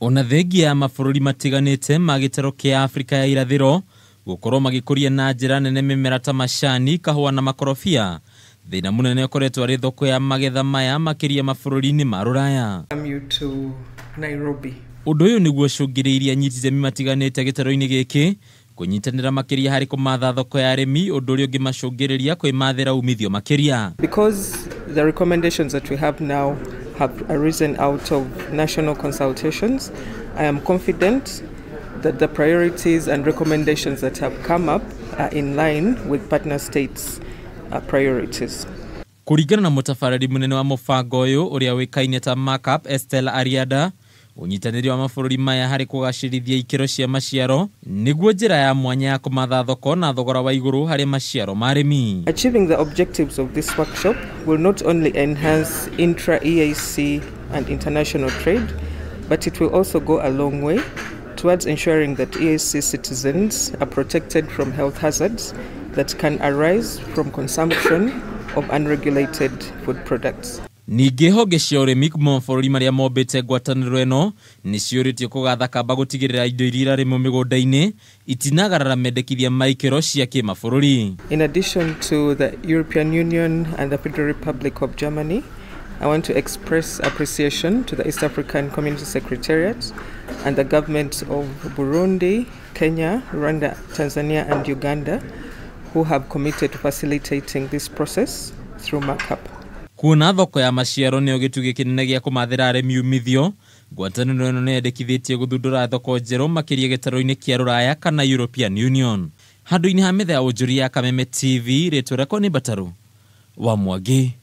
Ona thengia ya mabũrũri matiganĩte ma gĩtarũ kĩa Afrika ya irathĩro gũkorwo magĩkũria na njĩra nene mĩmera ta macani, kahũa na makorobia, thĩna mũnene ũkoretwo arĩ thoko ya magetha maya makĩria mabũrũri-inĩ ma rũraya. Ũndũ ũyũ nĩguo ũcũngĩrĩirie anyiti itemi matiganĩte gĩtarũ-inĩ gĩkĩ kũnyitanĩra makĩria harĩ kũmatha thoko ya arĩmi, ũndũ ũrĩa ũngĩmacũngĩrĩria kwĩmathĩra umithio makĩria. Because the recommendations that we have now have arisen out of national consultations, I am confident that the priorities and recommendations that have come up are in line with partner states' priorities. Kũringana na mũtabarĩri mũnene wa mũbango ũyũ ũrĩa ũĩkaine ta MACAP, Estelle Ariada, ũnyitanĩri wa mabũrũri maya harĩ kũgacĩrithia ikĩro cia maciaro nĩguo njĩra ya mwanya ya kũmatha thoko na thogora wa igũrũ harĩ maciaro ma arĩmi. Achieving the objectives of this workshop will not only enhance intra-EAC and international trade, but it will also go a long way towards ensuring that EAC citizens are protected from health hazards that can arise from consumption of unregulated food products. Ningĩ honge cia ũrĩmi kuma mabũrũri marĩa mombĩte ngwatanĩro ĩno nĩciũrĩtio kũgatha kamba gũtigĩrĩra indo iria irarĩmwo mĩgũnda-inĩ itinagarara mendekithia ma ikĩro cia kĩmabũrũri. In addition to the European Union and the Federal Republic of Germany, I want to express appreciation to the East African Community Secretariat and the governments of Burundi, Kenya, Rwanda, Tanzania and Uganda who have committed to facilitating this process through MACAP. Kuona thoko ya maciaro nĩyo gĩtugĩ kĩnene gĩa kũmathĩra arĩmi umithio, ngwatanĩro ĩno nĩyendekithĩtie gũthundũra thoko njerũ makĩria gĩtarũ-inĩ kĩa rũraya kana European Union. Handũ-inĩ ha metha ya ũnjũri ya Kameme TV, rĩtwa rĩakwa nĩ Mbataru wa Mwangi.